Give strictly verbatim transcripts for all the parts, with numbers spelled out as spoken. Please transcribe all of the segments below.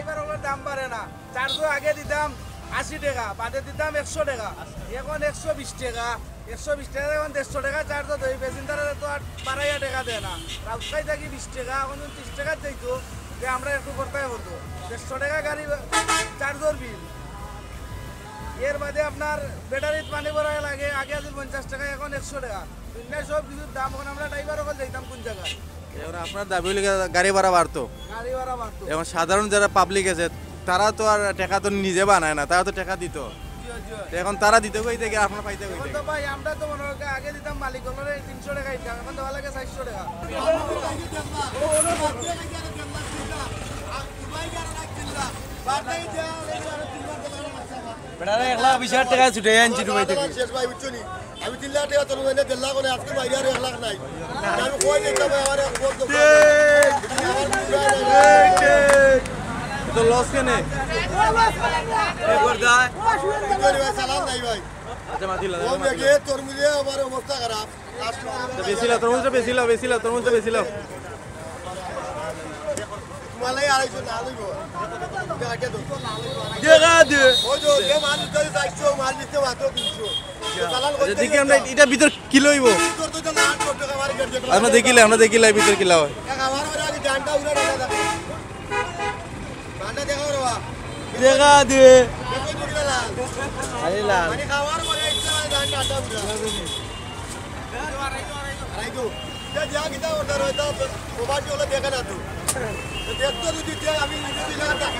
এবার ওগুলোর দাম বাড়ে না। চার্জও আগে দিতাম আশি টাকা, বাদে দিতাম একশো টাকা, এখন একশো বিশ টাকা। একশো বিশ টাকা এখন দেড়শো টাকা চার্জ দেয়, প্যাসেঞ্জারে তো আর বাড়াইয়া টাকা দেয় না। রাউতকাই থাকি বিশ টাকা, এখন যদি ত্রিশ টাকা যাইতো, যে আমরা একটু করতাই হতো। দেড়শো টাকা গাড়ি চার্জর বিল, এর বাদে আপনার ব্যাটারিত পানি ভরাই লাগে, আগে আছিল পঞ্চাশ টাকা, এখন একশো টাকা। দুনিয়ার সব কিছুর দাম। এখন আমরা ড্রাইভার অকল যাইতাম কোন জায়গায়? এখন আপনার দাবি হইলে গাড়ি ভাড়া বাড়তো। গাড়ি ভাড়া বাড়তো। এখন সাধারণ যারা পাবলিক আছে, তারা তো আর টাকা তো নিজে বানায় না, তারা তো টাকা দিত। জি, জি। তো এখন তারা দিতে কই থেকে আপনার পাইতে কই এখন থেকে? তো ভাই, আমরা তো মনে হয় আগে দিতাম মালিক হলো তিনশো টাকা ইনকাম, এখন দেওয়া লাগে চারশো টাকা। বেটারা এক লাখ বিশ হাজার টাকা ছুটে আনছি দুবাই থেকে। শেষ ভাই, বুঝছো নি? আমি তিন লাখ টাকা তোর মধ্যে দেড় লাখ হলে আজকে বাইরে আর এক লাখ নাই। আমি কই দেখতে ভাই, আমার এক বন্ধু। তো লস কেনে? এ করদায়। বুঝছো নি ভাই, চালান নাই ভাই। আচ্ছা, মাতিলা। ও মেঘে তরমুজে আমার অবস্থা খারাপ। তো বেশি লাও, তরমুজটা বেশি লাও, বেশি লাও, তরমুজটা বেশি লাও। তোমার লাগি আড়াইশো না লইব। দেখা দে। ওই যে, যে মাল নিতে হবে চারশো, মাল নিতে মাত্র তিনশো। তো চালান আচ্ছা, করতে দেখি আমরা গেলে এটা ভিতর কি লইব? ভিতর তো না, আটশো টাকা মারি গেছে। আমরা দেখিলে, আমরা দেখিলে ভিতর কি লাও। এক আমার করে আগে জানটা উড়ে দেখা যাবে। জানটা দেখা রে বাবা। দেখা দে। দেখো তো কিটা লাল। আরে লাল। মানে খাওয়ার পরে ইচ্ছা হয় জানটা আটা উড়ে। আড়াই তো। এটা যা কিতা order হয়, তা প্রবাসী হলে দেখে না তো। তো দেখতো যদি যে আমি নিজে দিলে আর ডাকি।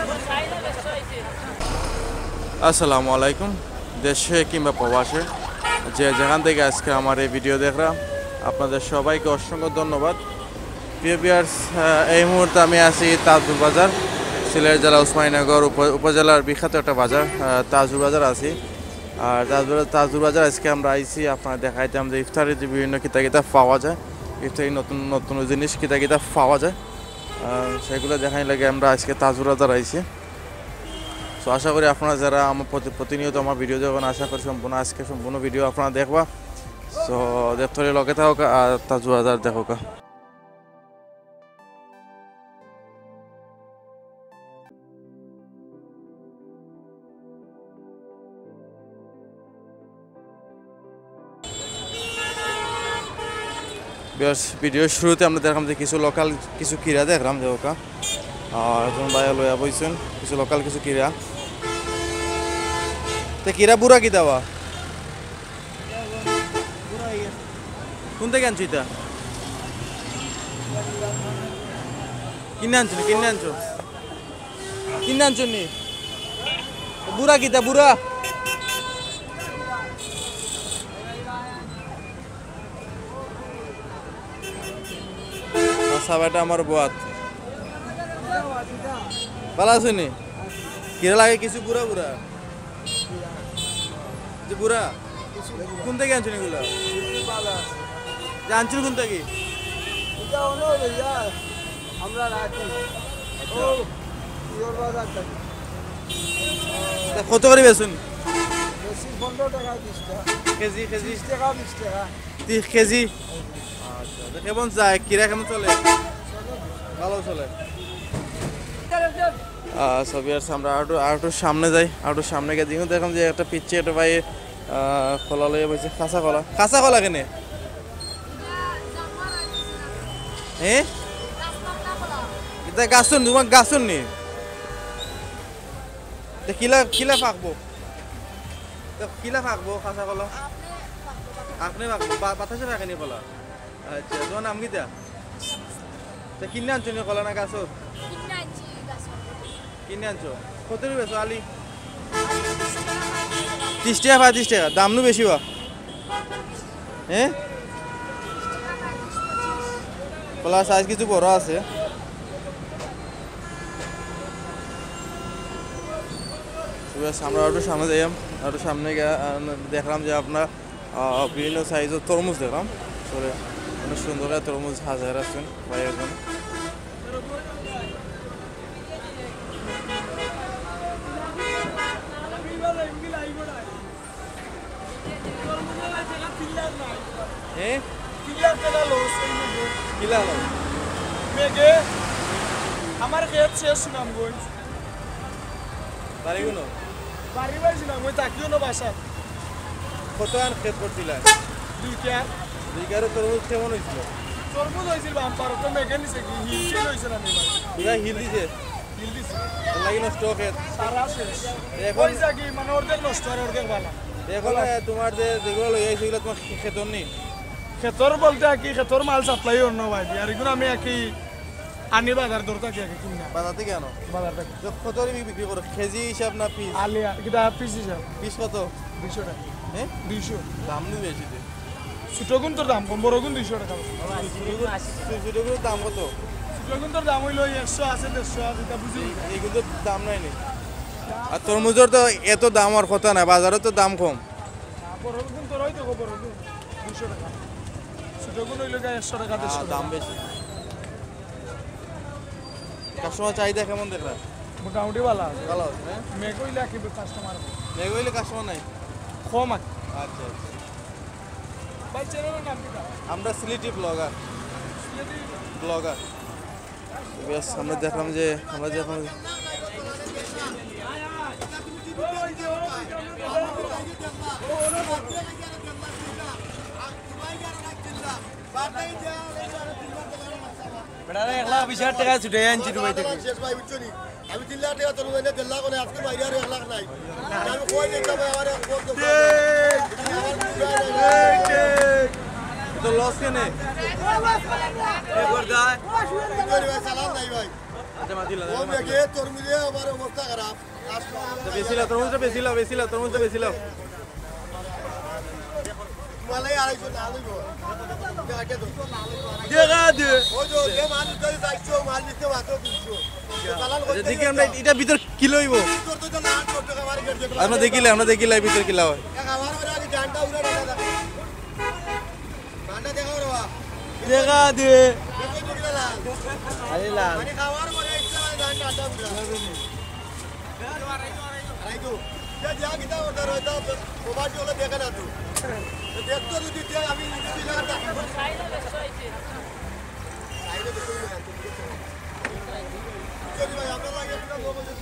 আসসালামু আলাইকুম। দেশে কিংবা প্রবাসে যে যেখান থেকে আজকে আমার এই ভিডিও দেখরা, আপনাদের সবাইকে অসংখ্য ধন্যবাদ। প্রিয় ভিউয়ার্স, আহ, এই মুহূর্তে আমি আছি তাজপুর বাজার, সিলেট জেলা উসমানীনগর উপ-, উপজেলার বিখ্যাত একটা বাজার, আহ, তাজপুর বাজার আছি। আর তাজপুর, তাজপুর বাজার আজকে আমরা আইছি, আপনারা দেখাইতাম যে ইফতারির যে বিভিন্ন কিতা কিতা পাওয়া যায়, ইফতারি নতুন নতুন জিনিস কিতা কিতা পাওয়া যায়, আহ, সেগুলো দেখাই লাগে আমরা আজকে তাজপুর বাজার আইছি। তো আশা করি আপনারা যারা আমার প্রতি-, প্রতিনিয়ত আমার ভিডিও দেখেন, আশা করি সম্পূর্ণ, আজকে সম্পূর্ণ ভিডিও আপনারা দেখবা। তো দেখতে হলে লগে থাকো আর তাজপুর বাজার দেখো। ভিউয়ার্স, ভিডিওর শুরুতে আমরা দেখলাম যে কিছু লোকাল কিছু কিরা দেখলাম যে ওকা। আর একজন ভাই লইয়া বইছেন কিছু লোকাল কিছু কিরা। তো কিরা বুড়া কিতা বা? কোন থেকে আনছো এটা? কিনে আনছো না, কিনে আনছো? কিনে আনছো নি? বুড়া কিতা বুড়া? আচ্ছা, বেটা আমার বয়াত। ভালা আছো নি? কিরা লাগে কিছু বুড়া বুড়া? যে বুড়া? কোন থেকে আনছো নি এগুলা? যে আনছো কোন থেকে? এটা হলো ইয়া, আমরা রাখি। ও, ইয়র বাজার থেকে। তা কত করে বেচুন? বেশি পনেরো টাকা বিশ টাকা। KG, KG? বিশ টাকা, বিশ টাকা। তিরিশ কেজি? আচ্ছা, তো কেমন যায়? কিরা কেমন চলে? ভালো চলে। আহ, so viewers, আমরা আরেকটু, আরেকটু সামনে যাই, আরেকটু সামনে গিয়া দেখুন, দেখুন যে একটা পিচ্ছে একটা ভাই, আহ, কলা লইয়া বইছে, কাঁচা কলা। কাঁচা কলা কেনে? হ্যাঁ? এটা গাছর নি, তোমার গাছর নি? তো কিলা, কিলা পাকবো? তো কিলা পাকবো কাঁচা কলা? আপনি পাকবো, বা-, বাতাসে পাকেনি কলা? আচ্ছা, তোমার নাম কিতা? তা কিনে আনছো নি কলা না গাছর? কিনে আনছি গাছর। কিনে আনছো? কত করে বেচো আলি? তিরিশ টাকা, পঁয়ত্রিশ টাকা, দাম নু বেশি বা? হ্যাঁ? কলার সাইজ কিছু বড় আছে। তো বেশ, আমরা একটু সামনে যাইলাম, একটু সামনে গিয়া, আহ, দেখলাম যে আপনার আহ, বিভিন্ন সাইজর তরমুজ দেখলাম। আসলে অনেক সুন্দর করে তরমুজ হাজার আছেন ভাই একজন। এ? কিলা হলো? মেঘে আমার খেত শেষ সুনামগঞ্জ। বাড়ি কুনো? বাড়ি পাইছি না, মুই থাকিও না বাসাত। কত আন খেত করছিলা? দুই কিয়ার। দুই কিয়ারে তরমুজ কেমন অইছিল? তরমুজ অইছিল বাম্পার, তো মেঘে নিছে কি, হিল টিল অইছে না নি ভাই? পুরা হিল দিছে? হিল দিছে। এর লাগি নষ্ট খেত। সারা শেষ। এখন কইছা কি, মানে অর্ধেক নষ্ট আর অর্ধেক ভালা। এখন, এ, তোমার যে যেগুলা লই আইছো, এগুলা তোমার খে-, খেতর নি? খেতর বলতে আর কি, খেতর মাল সাপ্লাই অর না ভাই, আর এগুলো আমি আর কি আনি বাজার দর থাকি আর কি কিনা। বাজার থাকি আনো? বাজার থাকি। তো কত করে বি-, বিক্রি করো? কেজি হিসাব না পিস? আলিয়া, কিতা পিস হিসাব? পিস কত? দুইশো টেকা। হ্যাঁ? দুইশো। দাম নি বেশি দে। ছোটগুনতর দাম কম, বড়গুন দুইশো টেকা। ছোটগুন, ছো-, ছোটগুনর দাম কত? ছোটগুনতর দাম অইলো একশো আছে, দেড়শো আছে, ইটা বুঝি। এই, এগুনতর দাম নাই নি? আর তরমুজর তো এত দাম অর কথা না, বাজারো তো দাম কম। বড়গুনতর অই দেখো, বড়গুন দুইশো টেকা। ছোটগুন অইলো গিয়া একশো টেকা, দেড়শো হ্যাঁ, টেকা। দাম বেশি। কাস্টমার চাহিদা কেমন দেখরা? মোটামুটি ভালা আছে। ভালা আছে, হ্যাঁ? মেঘ অইলে কি কাস্টমার? মেঘ অইলে কাস্টমার নাই? কম আর কি। আচ্ছা, আচ্ছা। ভাই, চ্যানেলের নাম কিতা? আমরা সিলেটি ব্লগার। সিলেটি? ব্লগার। বেশ, আমরা দেখলাম যে, আমরা দেখলাম যে বেটারে এক লাখ বিশ হাজার টেকা ছুটে আনছি দুবাই থাকি। শেষ ভাই, বুঝছো নি? আমি তিন লাখ টেকা তোর মধ্যে দেড় লাখ করে আজকে বাইরে আর এক লাখ নাই। আমি কই দিতাম ভাই, আমার এক বন্ধু। তো লস কেনে? বুঝছো নি ভাই, চালান নাই ভাই। আচ্ছা, মাতিলা। ও মেঘে তরমুজে আমার অবস্থা খারাপ। তো বেশি লাও, তরমুজটা বেশি লাও, বেশি লাও, তরমুজটা বেশি লাও। মালাই আড়াইশো না লইব। দেখা দে। ওই যে, যে মাল নিতে হয় চারশো, মাল নিতে মাত্র তিনশো। তো চালান আচ্ছা, করতে দেখি গেলে আমরা তো। এটা ভিতর কিলো অইব? ভিতর তো জানো আটশো টাকা মারি গেছে। আমরা দেখিলে, আমরা দেখিলে ভিতর কিলা অয়। এক আমার করে আগে জানটা উড়ে দেখা যাবে। জানটা দেখা ওরে বাবা। দেখা দে। দেখো তো কিলা লাল। আরে লাল। মানে খাওয়ার পরে ইসলাম জানটা আড্ডা উড়ে। আড়াই তো। যে যা কিতা order হয়, তা প্রবাসী হলে দেখে না তো। তো দেখতো যদি যে আমি নিজে দিলে আর দেখি। আইলে তো কই না। যদি ভাই, আপনার লাগে একটা লোক আছে।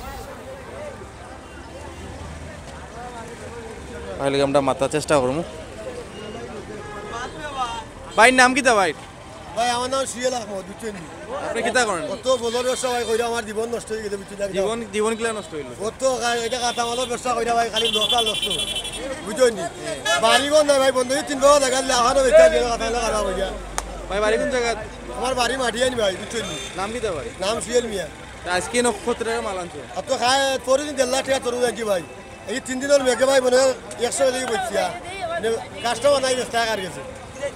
তাইলে আমরা মাতার চেষ্টা করমু। ভাইর নাম কিতা ভাই? ভাই, আমার নাম সুহেল আহমদ, বুঝছইন নি? আপনি কিতা করেন? কত বছর ব্যবসা ভাই কইরা আমার জীবন নষ্ট অই গেছে, বুঝছইন নি? জীবন, জীবন কিলা নষ্ট অইল? কত কা-, এটা কাঁচা মালর ব্যবসা কইরা ভাই খালি loss আর loss তো, বুঝছইন নি? বাড়ি ঘর নাই ভাই, বন্ধ অই তিন বছর দেখা দিলে আবারও বেচা গেল, কাঁচা মাল খারাপ অই যায়। ভাই, বাড়ি কোন জায়গা? আমার বাড়ি মাটিয়াইন ভাই, বুঝছইন নি? নাম কিতা ভাই? নাম সুহেল মিয়া। তা আজকে নক্ষত্রের মাল আনছো? আর তো খায়, পরদিন দেড় লাখ টেকা তরমুজ আনছি ভাই। এই তিন দিনর মেঘে ভাই মনে হয় একশো কেজি বইছি, আর মানে customer নাই, বেচতে কার গেছে।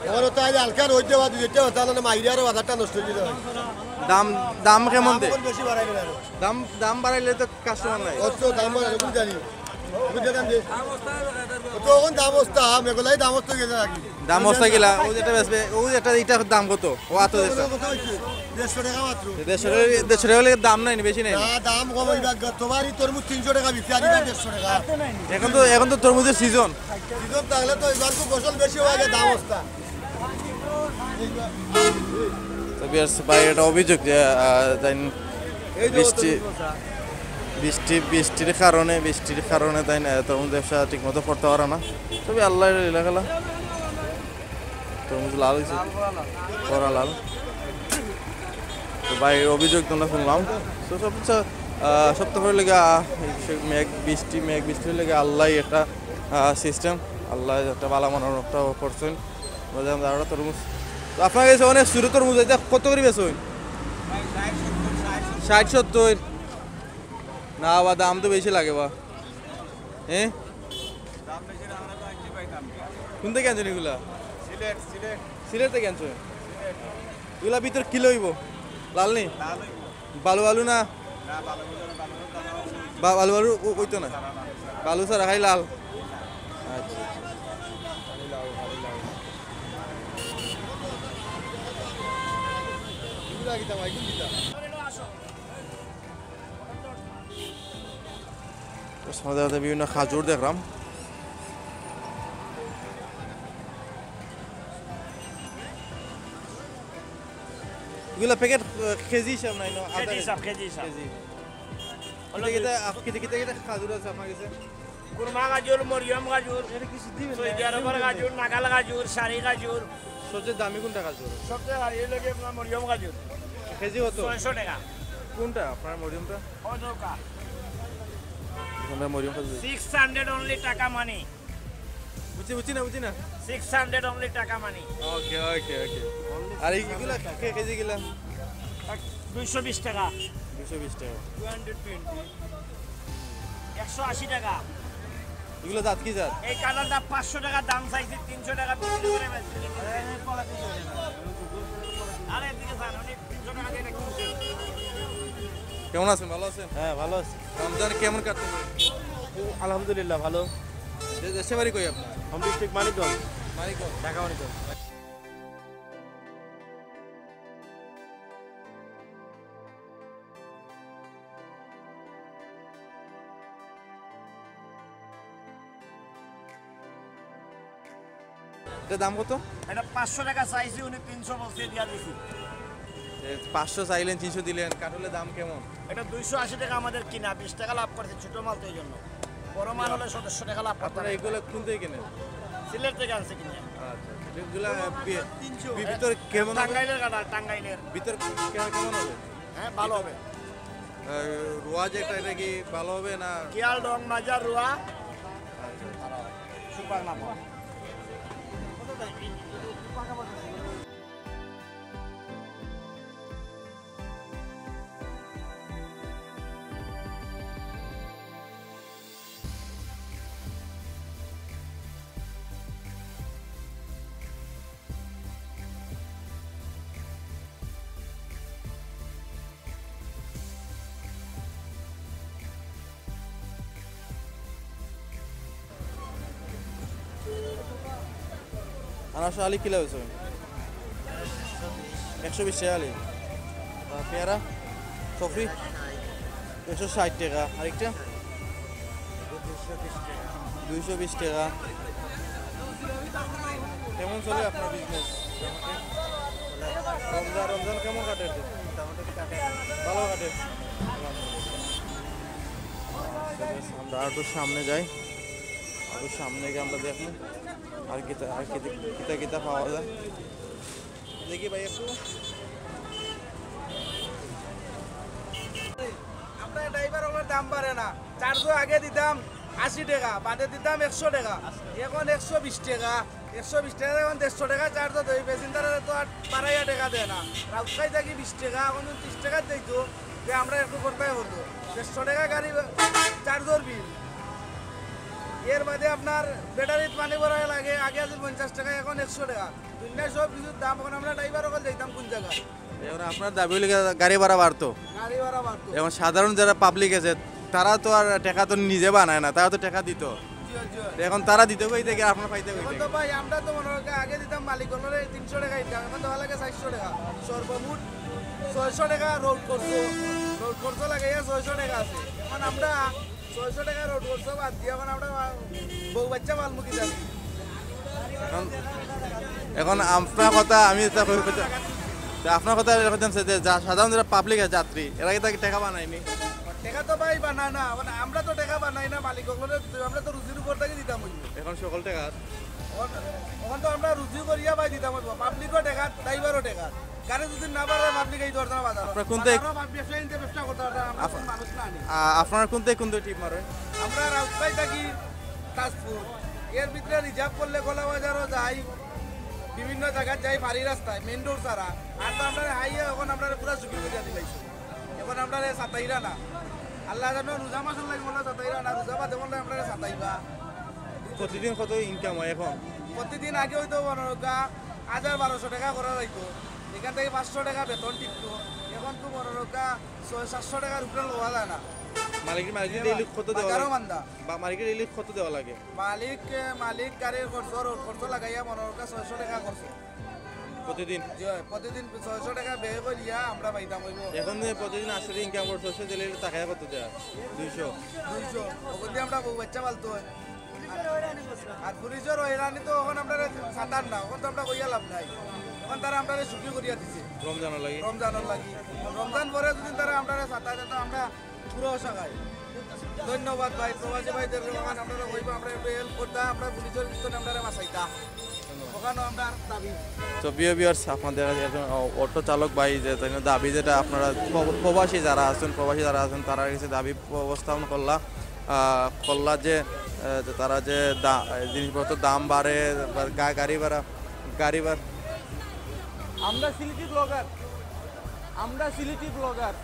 ওখানে তো আজ হালকা রোদ দেওয়া, দুই চারটা হতা হলে মাইরে আরো বাজারটা নষ্ট অই গেল ভাই। দাম, দাম কেমন দে? দাম এখন বেশি বাড়াই গেল আরো। দাম, দাম বাড়াইলে তো customer নাই। অত দাম বাড়াইলে কোন জানি? বুঝতে দাম দে। অত এখন দাম অবস্থা, মেঘলাই দাম অবস্থা গেছে নাকি? দাম অবস্থা কিলা? ও যেটা বেচবে, ও যেটা, এটার দাম কত? ও আতো যেটা। কত হইছে? দেড়শো টাকা মাত্র। দেড়শো টাকা, দেড়শো টাকা অইলে দাম নাই নি, বেশি নাই নি? না, দাম কম অইবা। গতবারই তরমুজ তিনশো টাকা বিক্রি, আর এবার দেড়শো টাকা। এখন তো, এখন তো তরমুজের season। Season থাকলে তো এবার খুব ফসল বেশি অয় যায়, দাম অবস্থা। তো viewers, ভাই, এটা অভিযোগ যে, আহ, তাই বৃষ্টি, বৃষ্টি, বৃষ্টির কারণে, বৃষ্টির কারণে তাই, আহ, তরমুজ ব্যবসা ঠিকমতো করতে পারে না। তবে আল্লাহর লীলা খেলা। তরমুজ লাল অইছে। করা লাল। তো ভাই, অভিযোগ তোমরা শুনলাম। তো সব, আহ, সব তো হইলে গা, মেঘ বৃষ্টি, মেঘ বৃষ্টি হইলে গা আল্লাহই একটা, আহ, system। আল্লাহ একটা ভালা মনোরম একটা করছেন। বুঝলাম, যারা তরমুজ। তো আপনার কাছে অনেক ছোট তরমুজ, এটা কত করে বেচইন? ষাট সত্তর। না বা, দাম তো বেশি লাগে বা। হ্যাঁ? দাম বেশি না, আমরা তো আনছি ভাই দাম। কোন থেকে আনছেন এগুলা? সিলেট, সিলেট। সিলেট থেকে আনছো? সিলেট। এগুলা ভিতর কিলা অইব? লাল নি? লাল অইব। বালু বালু না? না, বালু বালু না, বালু বালু না। বা-, বালু বালু ও-, ওই তো না। বালু ছাড়া খালি লাল। আচ্ছা, আচ্ছা। এগুলা কিতা ভাই, কোন কিতা? তো সাথে সাথে বিভিন্ন খাজুর দেখলাম। এগুলা প্যাকেট, আহ, কেজি হিসাব নাই না? কেজি হিসাব, কেজি হিসাব। কেজি। কিতা কিতা আপ-, কিতা কিতা কিতা খাজুর আছে আপনার কাছে? কুরমা খাজুর, মরিয়ম খাজুর, এটা কি সিদ্ধি হইল? সৌদি আরবর খাজুর, নাগাল খাজুর, শাড়ি খাজুর। সবচেয়ে দামি কোনটা খাজুর? সবচেয়ে দামি হইল কি আপনার মরিয়ম খাজুর। কেজি কত? ছয়শো টাকা। কোনটা আপনার মরিয়মটা? ওই নৌকা। আমরা মরিয়ম খাজুর। সিক্স হান্ড্রেড অনলি টাকা মানি। বুঝছি, বুঝছি না, বুঝছি না। সিক্স হান্ড্রেড অনলি টাকা মানি। ওকে, ওকে, ওকে। আর এই ইগুলা কে-, কেজি গুলা? দুইশো বিশ টাকা। দুইশো বিশ টাকা। Two hundred twenty. একশো আশি টাকা। এগুলো জাত কি জাত? এই কালারটা পাঁচশো টাকা দাম চাইছি, তিনশো টাকা বিক্রি করে বেচছি। আরে এদিকে যান, উনি তিনশো টাকা দিয়ে এটা কিনছে। কেমন আছেন? ভালো আছেন? হ্যাঁ, ভালো আছি। রমজান কেমন কাটতেছে? আলহামদুলিল্লাহ, ভালো। দে-, দেশে বাড়ি কই আপনার? Home district Manikganj. মানিকগঞ্জ। ঢাকা মানিকগঞ্জ। এটা দাম কত? এটা পাঁচশো টাকা চাইছি, উনি তিনশো বলছে, দিয়া দিছি। এ, পাঁচশো চাইলেন, তিনশো দিলেন, কাঠলের দাম কেমন? এটা দুইশো আশি টাকা আমাদের কিনা, বিশ টাকা লাভ করছে ছোট মাল তো, এই জন্য। বড় মাল হলে সতেরোশো টাকা লাভ করতে আপনারা হবে। এগুলো কোন থেকে কিনেন? সিলেট থেকে আনছে কিনে। আচ্ছা, আচ্ছা। এগুলা, আহ, বি-, বি-, ভিতর কেমন হবে? টাঙ্গাইলের কাটা, টাঙ্গাইলের। ভিতর কে-, কেমন হবে? হ্যাঁ, ভালো হবে। আহ, রোয়া যেটা, এটা কি ভালো হবে না? কিয়াল রং মাজা রোয়া। আচ্ছা, আচ্ছা। সুপার নাম। আনারস আলি কিলা বেচইন? একশো বিশ টাকা আলি। আর পেয়ারা? কফি? একশো ষাট টাকা। আরেকটা? দুইশো বিশ টাকা। কেমন চলে আপনার বিজনেস? রমজান, রমজান কেমন কাটে? ভালো কাটে। আমরা আরো সামনে যাই, আরো সামনে গিয়া আমরা দেখমু আর কিতা, আর কিতা, কিতা কিতা পাওয়া যায়। দেখি ভাই একটু। আমরা ড্রাইভার অকলর দাম বাড়ে না। চার্জও আগে দিতাম আশি টাকা, বাদে দিতাম একশো টাকা, এখন একশো বিশ টাকা। একশো বিশ টাকা এখন দেড়শো টাকা চার্জ দেয়, প্যাসেঞ্জারে তো আর বাড়াইয়া টাকা দেয় না। রাউতকাই থাকি বিশ টাকা, এখন যদি ত্রিশ টাকা দিত, তে আমরা একটু করতাই হতো। দেড়শো টাকা গাড়ি চার্জর বিল, এর বাদে আপনার ব্যাটারিত পানি ভরাই লাগে, আগে আছিল পঞ্চাশ টাকা, এখন একশো টাকা। দুনিয়া সব কিছুর দাম, এখন আমরা ড্রাইভার অকল যাইতাম কোন জায়গায়? এখন আপনার দাবি অইলো গিয়া গাড়ি ভাড়া বাড়তো। গাড়ি ভাড়া বাড়তো। এখন সাধারণ যারা পাবলিক আছে, তারা তো আর টাকা তো নিজে বানায় না, তারা তো টাকা দিত। জি, জি। তো এখন তারা দিতে কই থেকে আপনার পাইতে কই এখন থেকে? তো ভাই, আমরা তো মনে হয় আগে দিতাম মালিক অকলরে তিনশো টাকা দিতাম, এখন দেওয়া লাগে চারশো টাকা। সর্বমোট ছয়শো টাকা রোড খরচ, রোড খরচ লাগাইয়া ছয়শো টাকা আছে। এখন আমরা ছয়শো টাকা রোড খরচ বাদ দিয়া এখন আমরা বউ বাচ্চা পালমু কিতা দি? এখন, এখন আপনার কথা আমি এটা কই, কই, তে আপনার কথা এটা কইতাম যে যা-, সাধারণ যারা পাবলিক আছে, যাত্রী, এরা কিতা টাকা বানায়নি? টাকা তো ভাই বানায় না, মানে আমরা তো টাকা বানাই না, মালিক অকলরে, আমরা তো রুজির উপর থাকি দিতাম অইবো। এখন সকল টাকা এখন, এখন তো আমরা রুজি করিয়া ভাই দিতাম অইবো, পাবলিকও টাকা, ড্রাইভারও টাকা। গাড়ি যদি না বাড়ে, পাবলিক এই ধরতাম বাজার। আপনার কোন দিক? বাজারও ব্যবসায়ী ব্যবসা করতে পারতাম, আমরা আপ-, কোন মানুষ না নি। আ-, আপনার কোন দিক, কোন দিক টিপ মারে? আমরা রাউতকাই থাকি তাজপুর, এর ভিতরে রিজার্ভ করলে গোলা বাজারও যাই, বিভিন্ন জায়গায় যাই, ভারী রাস্তায়, মেইন রোড ছাড়া। আর তো আমরা হাইয়ে এখন আমরা পুরা ঝুঁকি বুঝা দিলাইছি। এখন আমরা সাতাইরা না, আল্লাহ জানো রোজা মাসের লাগি বললে সাতাইরা না, রোজা বাদে বললে আমরা সাতাইবা। প্রতিদিন কত ইনকাম হয় এখন? প্রতিদিন আগে হয়তো মনে রক্ষা হাজার বারোশো টাকা করা যাইতো, এখান থেকে পাঁচশো টাকা বেতন টিকতো, এখন তো মনে রক্ষা ছয় সাতশো টাকার উপরে লওয়া যায় না। মালিক, মালিক ডেইলি কত দেওয়া বাজারও লাগে? মান্দা। বা মালিক ডেইলি কত দেওয়া লাগে? মালিক, এ, মালিক গাড়ির খরচ, রোড খরচ লাগাইয়া মনে রক্ষা ছয়শো টাকা খরচ। প্রতিদিন? জি, প্রতিদিন ছয়শো টাকা ব্যয় করিয়া আমরা পাইতাম অইবো। এখন যে প্রতিদিন আটশো টাকা ইনকাম করছে, সে দিলে টাকায় কত দেয়? দুইশো। দুইশো। ওখান দিয়ে আমরা বউ বাচ্চা পালতো হয়। আর পুলিশের হয়রানি তো এখন আমরা সাতার না, এখন তো আমরা কইয়া লাভ নাই। এখন তারা আমরা ঝুঁকি করিয়া দিছে। রমজানর লাগি? রমজানর লাগি। রমজান পরে যদি তারা আমরা সাতার, তো আমরা পুরা অসহায়। ধন্যবাদ ভাই, প্রবাসী ভাইদের ওখানে আপনারা কইবা, আমরা একটু হেল্প করতা, আমরা পুলিশের পিছনে আপনারা বাঁচাইতা। ওখানে আমরা দাবি। তো প্রিয় ভিউয়ার্স, আপনাদের কাছে একজন অ-, অটো চালক ভাই যে তাইন দাবি যেটা আপনারা প্র-, প্রবাসী যারা আছেন, প্রবাসী যারা আছেন, তারা কিছু দাবি উপস্থাপন করলা, আহ, করলা যে, আহ, যে তারা যে দা-, জিনিসপত্র দাম বাড়ে, বা গা-, গাড়ি ভাড়া, গাড়ি ভাড়া। আমরা সিলেটি ব্লগার, আমরা সিলেটি ব্লগার।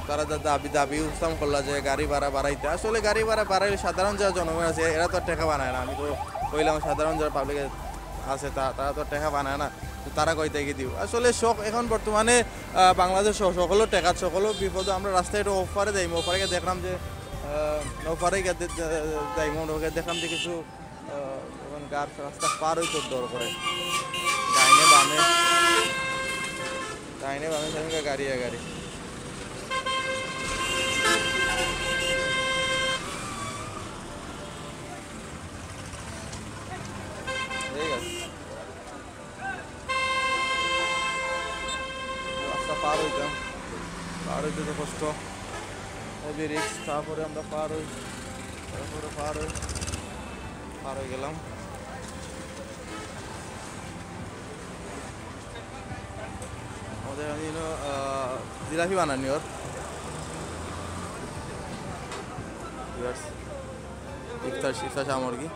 তারা দা-, দাবি, দাবি উপস্থাপন করলা যে গাড়ি ভাড়া বাড়াইতে। আসলে গাড়ি ভাড়া বাড়াইলে সাধারণ যারা জনগণ আছে, এরা তো আর টেকা বানায় না। আমি তো কইলাম, সাধারণ যারা পাবলিক আছে, তা-, তারা তো আর টেকা বানায় না। তো তারা কই থাকি দিবা? আসলে শখ এখন বর্তমানে, আহ, বাংলাদেশ সহ সকলের টেকা, সকলের বিপদে। আমরা রাস্তায় একটু ওপারে যাইমু, ওপারে গিয়া দেখলাম যে, আহ, ওপারে গিয়া দে-, দে-, যাইমু, ওখানে দেখলাম যে কিছু, আহ, এখন গাছ রাস্তা পার হইতে ডর করে। ডাইনে বামে, ডাইনে বামে সেদিনকে গাড়ি আর গাড়ি। ঠিক আছে। রাস্তা পার হইতাম, পার হইতে তো কষ্ট, হেভি রিস্ক। তারপরে আমরা পার হই, তারপরে পার হই, পার হয়ে গেলাম। আমাদের আমি, আহ, জিলাপি বানানি ওর। Viewers, ইফতার, ইফতার সামগ্রী।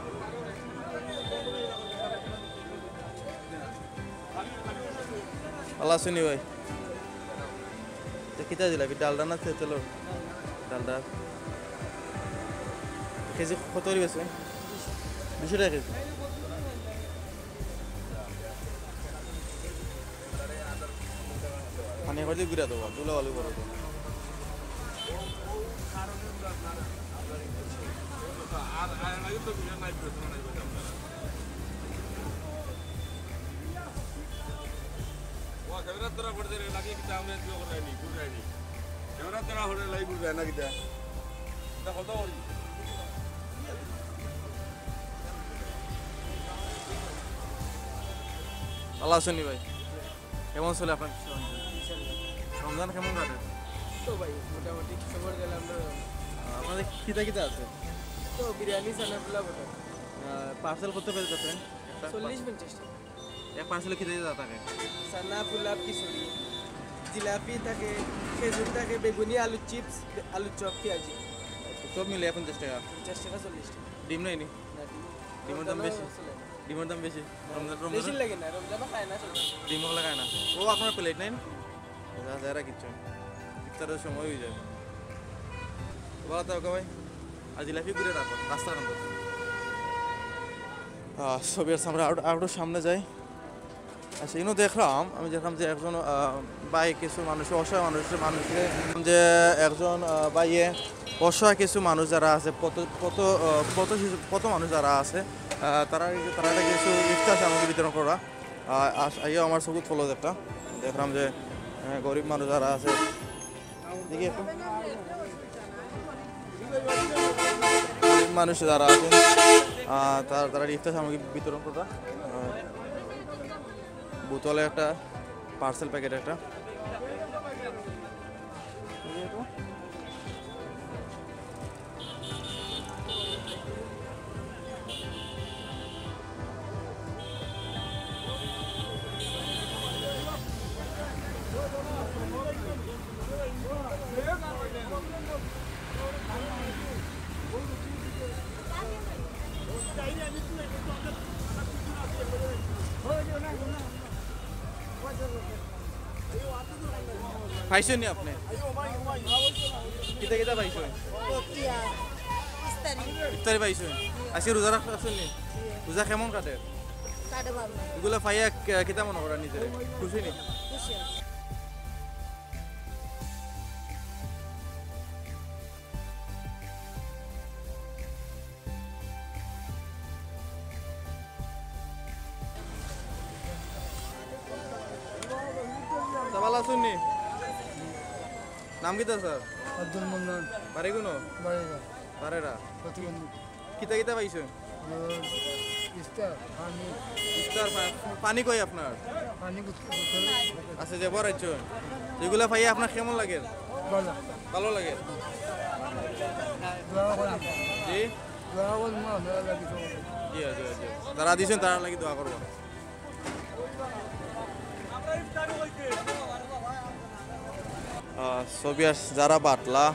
ভালা আছইন নি ভাই? তো কিতা জিলাপি, ডালডা না তেঁতুলর? ডালডা। কেজি কত করি বেচইন? দুইশো টেকা কেজি। পানি করে দিয়ে ঘুরে দেবো, ধুলা বালু করে দেবো। ভালা আছইন নি ভাই? কেমন চলে আপনার রমজান? রমজান কেমন কাটে? তো ভাই, মোটামুটি সবার গেলে আমরা আহ, আপনাদের কিতা কিতা আছে? তো বিরিয়ানি, চানা, পোলাও, ওটা। আহ, পার্সেল কত প্যাকেট আছে? একটা চল্লিশ পঞ্চাশ টাকা। এক পার্সেলে কিতা কিতা থাকে? চানা, পোলাও, খিচুড়ি, জিলাপি থাকে, খেজুর থাকে, বেগুনি, আলুর চিপস, আলুর চপ, পেঁয়াজি। সব মিলে পঞ্চাশ টাকা? পঞ্চাশ টাকা, চল্লিশ টাকা। ডিম নাই নি? না, ডিম। ডিমের দাম বেশি? ডিমের দাম বেশি? রমজান, রমজান বেশি লাগে না, রমজানও খায় না সবাই। ডিম ওগুলা খায় না। ও, আপনার প্লেট নাই না? আচ্ছা, আচ্ছা, এরা কিচ্ছু না। ইফতারের সময় হয়ে যায়। ভালা থাকো ভাই। আর জিলাপি ঘুরে রাখো, রাস্তার মধ্যে। আহ, so viewers, আমরা আরো, আরো সামনে যাই। আচ্ছা, ইনো দেখলাম, আমি দেখলাম যে একজন, আহ, ভাই কিছু মানুষ, অসহায় মানুষ, মানুষকে যে একজন, আহ, ভাইয়ে অসহায় কিছু মানুষ যারা আছে, পথ, পথ, আহ, পথ শিশু, পথ মানুষ যারা আছে, আহ, তারা, তারা একটা কিছু ইফতার সামগ্রী বিতরণ করা। আহ, আস-, আইও আমার চকুত পড়লো একটা, দেখলাম যে, আহ, গরিব মানুষ যারা আছে, দেখি একটু। মানুষ যারা আছেন, আহ, তারা, তারা ইফতার সামগ্রী বিতরণ করতা। আহ, বোতলে একটা, পার্সেল প্যাকেট একটা। পাইছইন নি আপনে? কিতা কিতা পাইছইন? ইয়া, ইফতারি। ইফতারি পাইছইন? আজকে রোজা রাখছইন নি? রোজা কেমন কাটে? কাটে ভালা। ইগুলা পাইয়া কে-, কিতা মনে করইন নিজে? খুশি নি? খুশি। তা ভালা আছইন নি? নাম কিতা স্যার? আব্দুল মান্নান। বাড়ি কুনো? বাড়িরা। বাড়িরা। প্রতিবন্ধী। কিতা কিতা পাইছইন? ইফতার, পানি। ইফতার পা-, পানি কই আপনার? পানি বুঝতে, বুঝতে। আচ্ছা, যে বড় একজন। এগুলা পাইয়া আপনার কেমন লাগে? ভালো। ভালো লাগে? দোয়া করি। জি? দোয়া করি, ভালো লাগে তো। জি, জি, জি। যারা দিছেন, তারা লাগি দোয়া করবো। আহ, ছবি আস-, যারা বাটলা,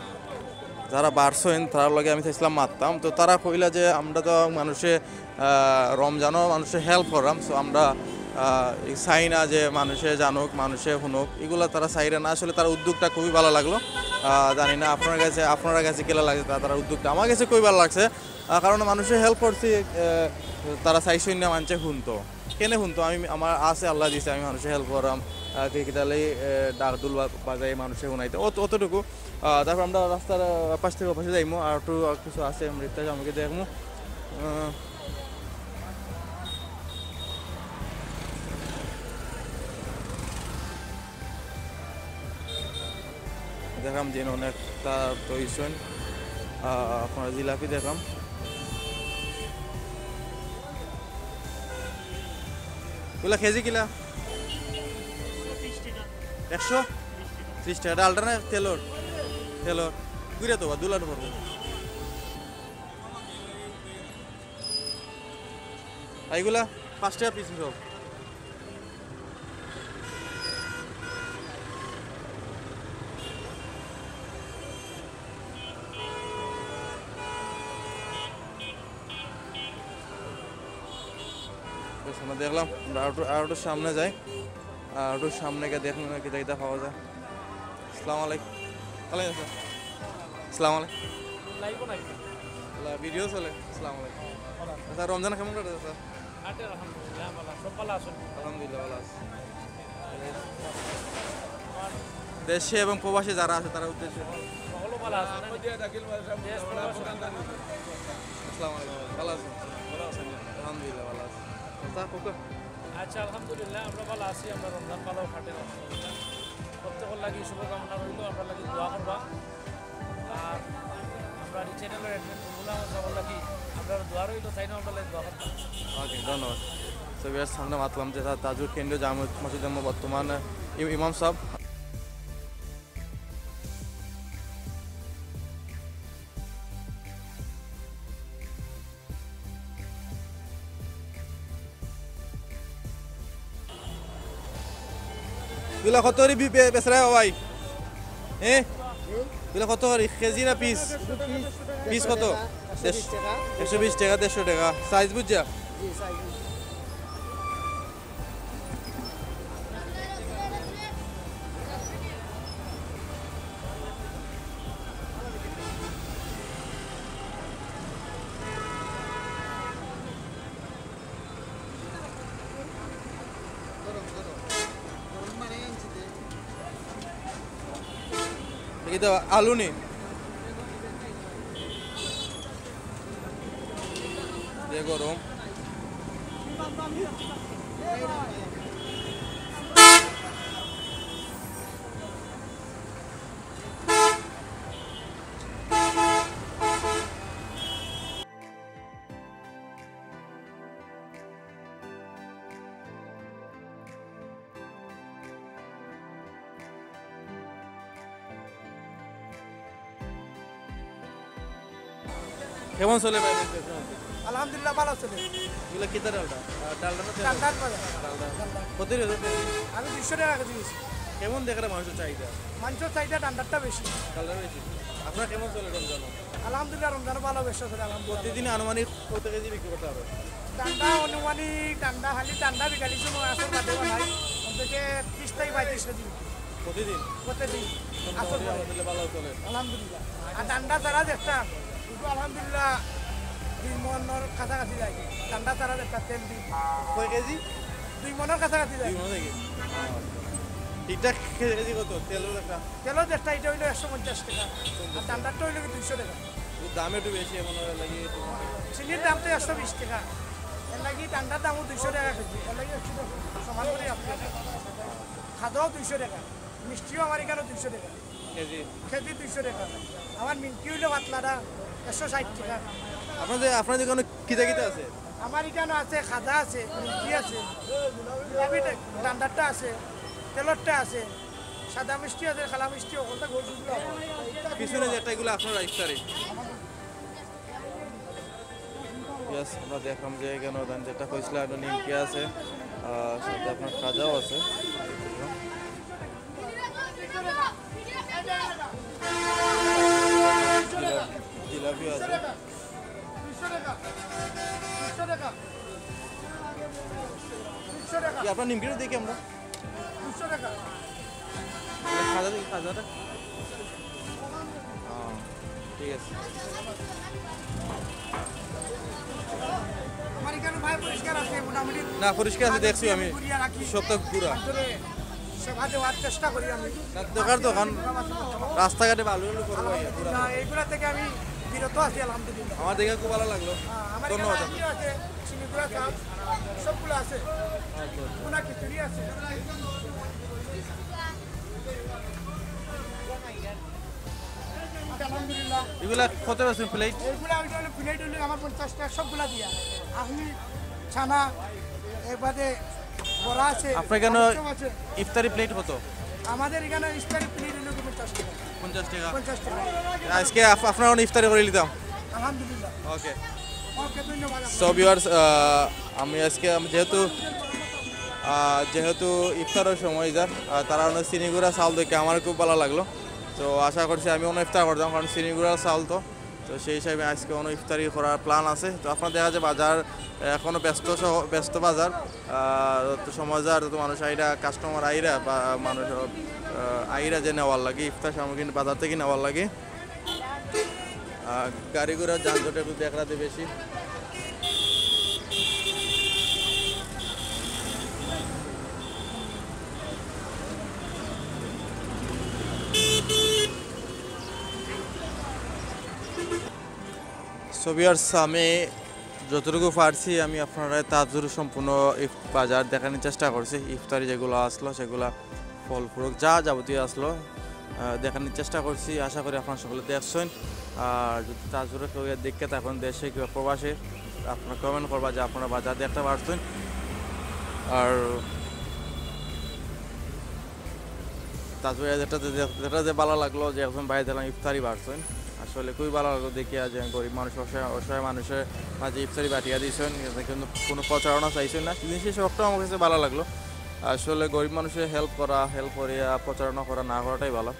যারা বাড়ছেন, তারার লগে আমি চাইছিলাম মাততাম। তো তারা কইলা যে আমরা তো মানুষে, আহ, রমজানও মানুষে হেল্প করলাম। So আমরা, আহ, এই চাই না যে মানুষে জানুক, মানুষে শুনুক, এগুলা তারা চাইরা না। আসলে তার উদ্যোগটা খুবই ভালো লাগলো। আহ, জানি না আপনার কাছে, আপনার কাছে কিলা লাগছে তা-, তার উদ্যোগটা। আমার কাছে খুবই ভালো লাগছে। আহ, কারণ মানুষে হেল্প করছি, আহ, তারা চাইছইন না মানুষে শুনতো। কেনে শুনতো? আমি, আমার আছে, আল্লাহ দিছে, আমি মানুষে হেল্প করাম। আহ, কি, কিতালে, আহ, ডাক ডুল বা-, বাজাই মানুষে শুনাইতে। অত-, অতটুকু। আহ, তারপর আমরা রাস্তার, আহ, পাশ থেকে পাশে যাইমু, আর একটু, আর কিছু আছে, আমরা ইফতার সামগ্রী দেখমু। আহ, দেখাম দিন অনেকটা তো ইসন, আহ, আপনার জিলাপি দেখাম। ওগুলা কেজি কিলা? একশো ত্রিশ টাকা। ডালটা না তেলর? তেলর। ঘুরে তো বা দুলান পড়বো। এইগুলা পাঁচ টাকা পিস সব। বেশ, আমরা দেখলাম, আমরা আরো, আরো একটু সামনে যাই, আর একটু সামনে গিয়ে দেখুন না কিতা কিতা পাওয়া যায়। আসসালামু আলাইকুম। ভালো আছেন? আসসালামু আলাইকুম। লাইভও নাকি? লা-, ভিডিও চলে। আসসালামু আলাইকুম। আচ্ছা, রমজান কেমন কাটছে, স্যার? কাটে, আলহামদুলিল্লাহ, ভালো। সব ভালো আছেন? আলহামদুলিল্লাহ, ভালো আছি। দেশে এবং প্রবাসে যারা আছে, তারা উদ্দেশ্যে। সকলও ভালো আছেন, না? দেশ প্রবাস। আসসালামু আলাইকুম। ভালো আছেন? ভালো আছেন। আলহামদুলিল্লাহ, ভালো আছি। আচ্ছা, ওকে। আচ্ছা, আলহামদুলিল্লাহ, আমরা ভালো আছি, আমরা রমজান ভালো কাটে, আলহামদুলিল্লাহ। প্রত্যেকের লাগি শুভকামনা রইল, আমরা লাগি দোয়া করবা। আর আমরা এই চ্যানেলের admin রুহুল আহমদ সাহেবের লাগি আপনার দোয়া রইল, তাইন আমরা লাগি দোয়া করবা। ওকে, ধন্যবাদ। So, viewers, সামনে মাতলাম যে তা-, তাজুর কেন্দ্রীয় জামে মসজিদের বর্তমান ই-, ইমাম সাহেব। এগুলা কত করি বি-, বে-, বেচরা ভাই? হ্যাঁ? এগুলা কত করি? কেজি না পিস? পিস কত? একশো বিশ টাকা। একশো বিশ টাকা, দেড়শো টাকা। সাইজ বুঝছা? জি, সাইজ বুঝছি। দেখি তো আলু নি। যে গরম। কেমন চলে ভাই ব্যবসা? আলহামদুলিল্লাহ, ভালো চলে। এগুলো কিতা ডালটা? আহ, ডালটা না তেল? ডালটা ভালো। ডালটা। ডালটা। কত করে হচ্ছে? আমি দুইশো টাকা কেজি বেশি। কেমন দেখরা মানুষের চাহিদা? মানুষের চাহিদা ডান্ডারটা বেশি। ডালটা বেশি। আপনার কেমন চলে রমজান? আলহামদুলিল্লাহ, রমজান ভালো ব্যবসা চলে, আলহামদুলিল্লাহ। প্রতিদিন আনুমানিক কত কেজি বিক্রি করতে পারো? ডান্ডা আনুমানিক, ডান্ডা খালি ডান্ডা বিকালি সময় আসর বাদে বানাই, অন্তত ত্রিশ থেকে পঁয়ত্রিশ কেজি বিক্রি। প্রতিদিন? প্রতিদিন। তো আসর মোটামুটি পরে। আলহামদুলিল্লাহ ভালো চলে। আলহামদুলিল্লাহ। আর ডান্ডা ছাড়া যেটা, ওটা আলহামদুলিল্লাহ দুই মনের কাছাকাছি যায়। ডান্ডা ছাড়া যেটা তেল দিই। কয় কেজি? দুই মনের কাছাকাছি যায়। দুই মন থেকে? ঠিকঠাক কেজি কত? তেলও একটা? তেলও যেটা, এটা হইলো একশো পঞ্চাশ টাকা। আর ডান্ডারটা হইলো কি দুইশো টাকা। দাম একটু বেশি এমন হয় লাগি। চিনির দাম তো একশো বিশ টাকা, এর লাগি ডান্ডার দামও দুইশো টাকা কেজি, এর লাগি একশো টাকা সমান করে আপনি। খাজাও দুইশো টাকা, মিষ্টিও আমার এখানে দুইশো টাকা। কেজি? কেজি দুইশো টাকা। আমার নিমকি হইলো পাতলাটা একশো ষাট টাকা। আপনাদের, আপনাদের দোকানে কিতা কিতা আছে? আমার এখানে আছে, খাজা আছে, নিমকি আছে, জিলাপি, ডান্ডারটা আছে, তেলরটা আছে, সাদা মিষ্টি আছে, কালা মিষ্টি, ওখানটা গোল গুলো আছে। পিছনে যেটা, এগুলো আপনার ইফতারি? ইয়েস, আমরা দেখলাম যে এখানে ওখানে যেটা কইছিলাম, একটা নিমকি আছে, আর সাথে আপনার খাজাও আছে। জিলাপি, জিলাপিও আছে। কি আপনার নিমকিটা দেখি আমরা। খাজা দেখি, খাজাটা। হ্যাঁ, ঠিক আছে। আমার এখানে ভাই পরিষ্কার আছে মোটামুটি। না, পরিষ্কার আছে, দেখছি আমি। ঘুরিয়ে রাখি। সব তো ঘুরা। ভিতরে সেবা দেওয়ার চেষ্টা করি আমি। না, দোকান, দোকান, রাস্তাঘাটে ভালো ভালো করবো, ইয়ে, ঘুরা। না, এইগুলা থেকে আমি বিরত আছি আলহামদুলিল্লাহ। আমার দেখে খুব ভালো লাগলো। হ্যাঁ, আমার এখানে ধন্যবাদ। আইডিয়া আছে, চিনিগুড়া চা, সবগুলো আছে। আচ্ছা, আচ্ছা। ওনার খিচুড়ি আছে। আলহামদুলিল্লাহ। এগুলা কত বেশি প্লেট? এগুলা ওইটা হলো প্লেট হলো আমার পঞ্চাশ টাকা, সবগুলা দিয়া। আপনি ছানা, এর বাদে বড়া আছে, আপনার এখানে আলুরদম আছে। ইফতারি প্লেট কত? আমাদের এখানে ইফতারি প্লেট হলো কি পঞ্চাশ টাকা। পঞ্চাশ টাকা? পঞ্চাশ টাকা। আজকে আপ-, আপনার অনো ইফতারি করে নিতাম। আলহামদুলিল্লাহ। ওকে। ওকে, ধন্যবাদ। সো ভিউয়ার্স, আহ, আমি আজকে, আমি যেহেতু, আহ, যেহেতু ইফতারের সময় যার, আহ, তারা অনো চিনিগুড়া চাউল দেখে আমার খুব ভালো লাগলো। তো আশা করছি আমি অনো ইফতার করতাম, কারণ চিনিগুড়া চাউল তো। তো সেই হিসাবে আজকে অনো ইফতারি করার প্ল্যান আছে। তো আপনারা দেখা যায় বাজার এখনো ব্যস্ত সহ, ব্যস্ত বাজার। আহ, যত সময় যার, তত মানুষ আইরা, কাস্টমার আইরা বা মানুষ, আহ, আইরা যে নেওয়ার লাগি, ইফতার সামগ্রী বাজার থেকে নেওয়ার লাগি। আহ, গাড়ি ঘোড়ার যানজট একটু দেখা যায় বেশি। সো ভিউয়ার্স, আমি যতটুকু পারছি আমি আপনারা তাজুর সম্পূর্ণ ইফ-, বাজার দেখানোর চেষ্টা করছি। ইফতারি যেগুলো আসলো সেগুলা, ফল ফ্রুট যা যাবতীয় আসলো, আহ, দেখানোর চেষ্টা করছি। আশা করি আপনারা সকলে দেখছেন। আর যদি তাজুরে কেউ ইয়া দেখে থাকেন দেশে কিংবা প্রবাসে, আপনারা কমেন্ট করবা যে আপনারা বাজার দেখতে পারছেন। আর তাজুরে যেটা যে, যেটা যে ভালো লাগলো যে একজন ভাই দিলাম ইফতারি বাড়ছেন, আসলে খুবই ভালো লাগলো দেখিয়া যে গরিব মানুষ, অসহায়, অসহায় মানুষের মাঝে ইফতারি বাটিয়া দিয়েছেন, এতে কিন্তু কোনো প্রচারণা চাইছেন না। জিনিসের শখটা আমার কাছে ভালো লাগলো। আসলে গরিব মানুষের হেল্প করা, হেল্প করিয়া প্রচারণা করা না করাটাই ভালো।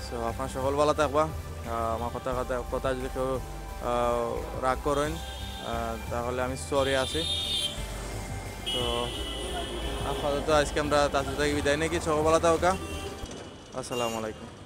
সো আপনারা সকল ভালো থাকবা। আহ, আমার কথা, কথা, কথা যদি কেউ, আহ, রাগ করেন, আহ, তাহলে আমি সরি আছি। তো আপাতত আজকে আমরা তাজু থেকে বিদায় নিয়ে কি সকল ভালো থাকা। আসসালামু আলাইকুম।